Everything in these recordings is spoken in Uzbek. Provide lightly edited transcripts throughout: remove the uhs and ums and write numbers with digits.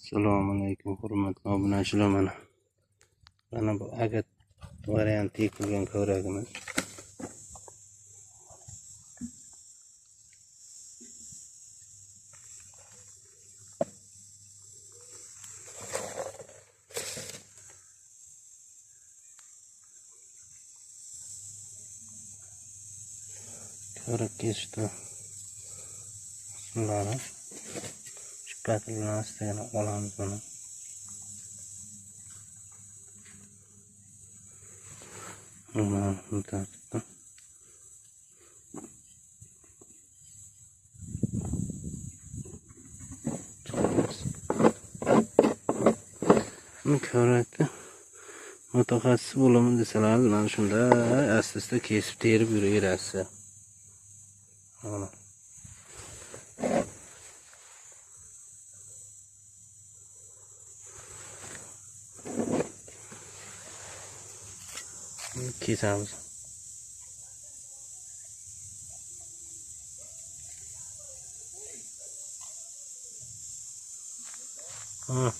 Assalomu alaykum hurmatli obunachilar. Mana bu agat varianti ekilgan ko'ragimiz. Ko'rak kesishdi qismlari. Shpatel bilan astagina olamiz buni. Mana bu tartibda. Buni ko'rakda mutaxassis bo'laman desalar, mana shunday asta-asta kesib terib yuraverasiz. Mana. Kesamiz. Ha.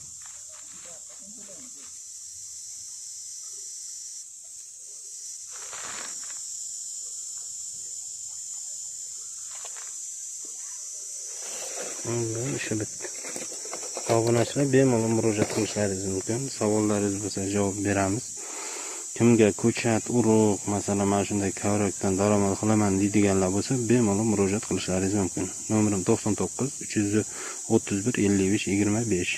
O'sha bitta. Obunachilar bemalol murojaat qilishlaringiz mumkin. Savollaringiz bo'lsa javob beramiz. Kimga ko'chat, urug', masalan, mana shunday kavrakdan daromad qilaman deydiganlar bo'lsa, bemalol murojaat qilishlaringiz mumkin. Nomerim 99 331 55 25.